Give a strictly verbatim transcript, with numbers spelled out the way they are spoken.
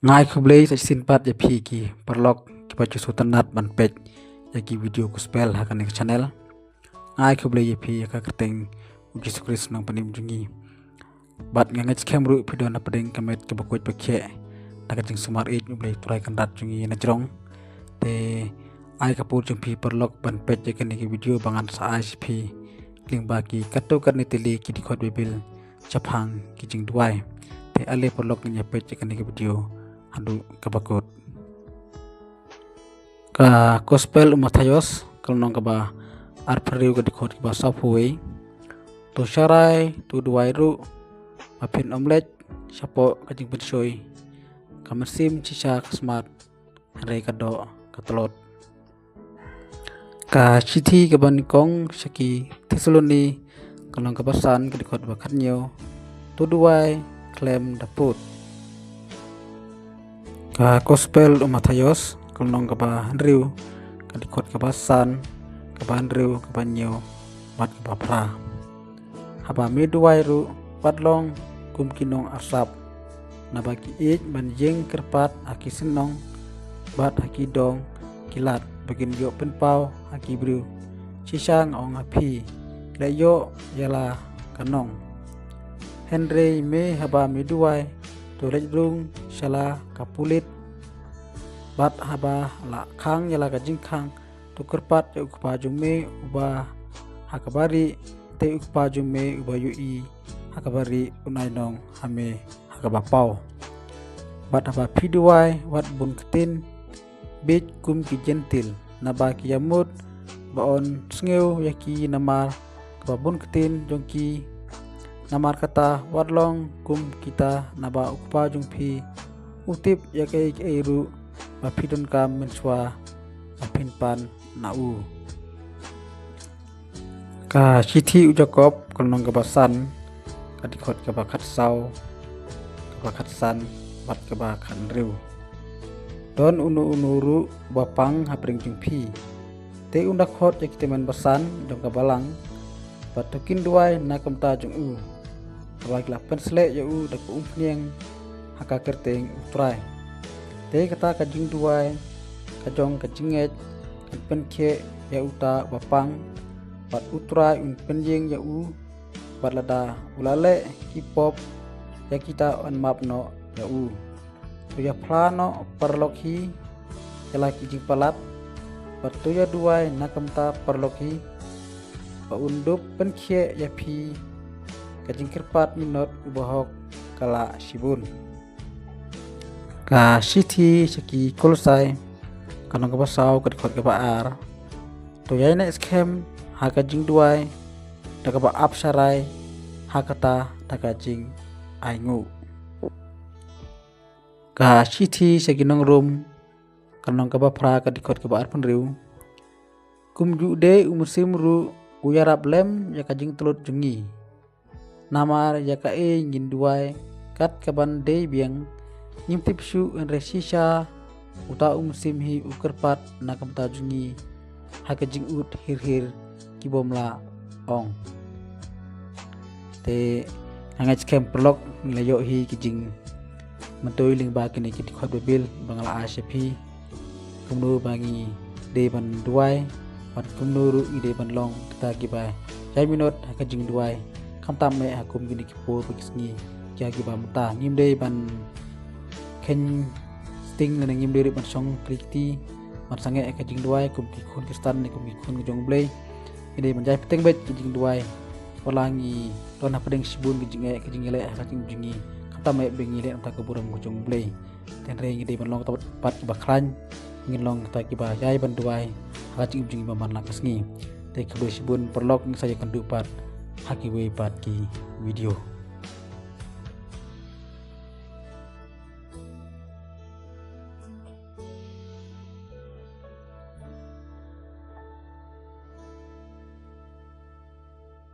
Nga ai khublei sa shisien pat ïa phi ki paralok kiba ju sngewtynnat ban peit ïa ki video gospel ha kane ka channel. Nga ai khublei ïa phi ha ka kyrteng u Jisu Khrist nongpynim jong ngi. Bad nga ngeit skhem ruh phi don hapdeng ka met kaba koit ba khiah na ka jingsumar ïeit U Blei Trai Kynrad jong ngi na jrong. Te ai ka por jong phi paralok ban peit ïa kane ka video ba ngan sa ai sha phi lyngba ki katto katne tylli ki dkhot Baibl shaphang ki jingduwai. Te ale paralok ngin ïa peit ïa kane ka video haduh kaba kut. Ka Gospel u Mathaios, ka lynnong kaba arphew hynriew, ka dkhot kaba sawphew wei. To sharai, to duwai ruh, ba phin ym leit shapoh ka jingpynshoi. Ka mynsiem shisha ka smart, hynrei ka doh ka tlot. Ka shithi kaba nyngkong sha ki Thessaloni, ka lynnong kaba san, ka dkhot ba khathynñiew. To duwai khlem da pud. Ka Gospel u Mathaios, ka lynnong kaba hynriew, ka dkhot kaba san, kaba hynriew, kaba hynñiew bad kaba phra. Haba me duwai ruh, wat long kum ki nongarsap, naba ki ïeit ban ïeng kyrpad ha ki synnong bad ha ki dong ki lad, ba kin ïoh pynpaw ha ki briew. Shisha nga ong ha phi, leh ïoh ïa la ka nong. Hynrei me, haba me duwai, to leit rung sha la ka pulit, bad haba la khang ïa la ka jingkhang, to kyrpad ïa u Kpa jong me uba ha kaba rieh, te u Kpa jong me uba ïohi ha kaba rieh un ai nong ha me ha kaba paw. Bad haba phi duwai, wat bun ktien beit kum ki Jentil, naba ki ïamut ba yn sngew ïa ki namar kaba bun ktien jong ki. Namar kata, wat long kum kita, naba u Kpa jong phi u tip ïa kaei kaei ruh ba phi donkam mynshuwa ba phin pan na u. Ka shithi u Jakob, ka lynnong kaba san, ka dkhot kaba khatsaw, kaba khatsan bad kaba khathynriew. Don uno uno ruh uba pang hapdeng jong phi, te un da khot ïa ki tymmen basan jong ka balang, bad to kin duwai na ka bynta jong u, haba ki la pynsleh ïa u da ka umphniang ha ka kyrteng U Trai. Te kata ka jingduwai ka jong ka jingngeit kan pynkhiah ïa uta uba pang, bad U Trai un pynïeng ïa u, bad lada u la leh ki pop ïa kita, yn map noh ïa u. To ïa phla noh paralok hi ïa la ki jingpalat, bad to ïa duwai na ka bynta paralok hi, ba un dup pynkhiah ïa phi. Ka jingkyrpad minot u bahok ka lah shibun. Ka shithi sha ki Kolosai, ka lynnong kaba saw, ka dkhot kaba ar. To ïai neh skhem ha ka jingduwai da kaba ap sharai, ha kata da ka jingainguh. Ka shithi sha ki nong Rom, ka lynnong kaba phra, ka dkhot kaba arphew hynriew. Kumjuh de u mynsiem ruh u ïarap lem ïa ka jingtlot jong ngi. Namar ïa kaei ngin duwai kat kaban dei biang, ngim tip shuh, hynrei shisha uta u mynsiem hi u kyrpad na ka bynta jong ngi ha ka jingud hir hir ki bym lah ong. Te nga ngeit skhem paralok ngi la ïoh hi ki jingmyntoi lyngba kine ki dkhot Baibl ba nga la ai sha phi, kumno ba ngi dei ban duwai, bad kumno ruh ngi dei ban long kita kiba ïai minot ha ka jingduwai, khamtam eh ha kum kine ki por bad ki sngi kiba mynta. Ngim dei ban kheiñ sting, lane ngim dei ruh ban shong kri kti ban sangeh ha ka jingduwai kum ki khun Khristan ne kum ki khun ka jong U Blei. Ngi dei ban ïai bteng beit ka jingduwai, wat la ngi don hapdeng shibun ka jingeh, ka jingeh leh ha ka jingim jong ngi, khamtam eh ba ngi leh na ka bynta ka burom ka jong U Blei. Te hynrei ngi dei ban long kita pat kiba khlaiñ, ngin long kita kiba ïai ban duwai ha ka jingim jong ngi ba man la ka sngi. Te khublei shibun paralok, ngin sa ïakynduh pat ha kiwei pat ki video.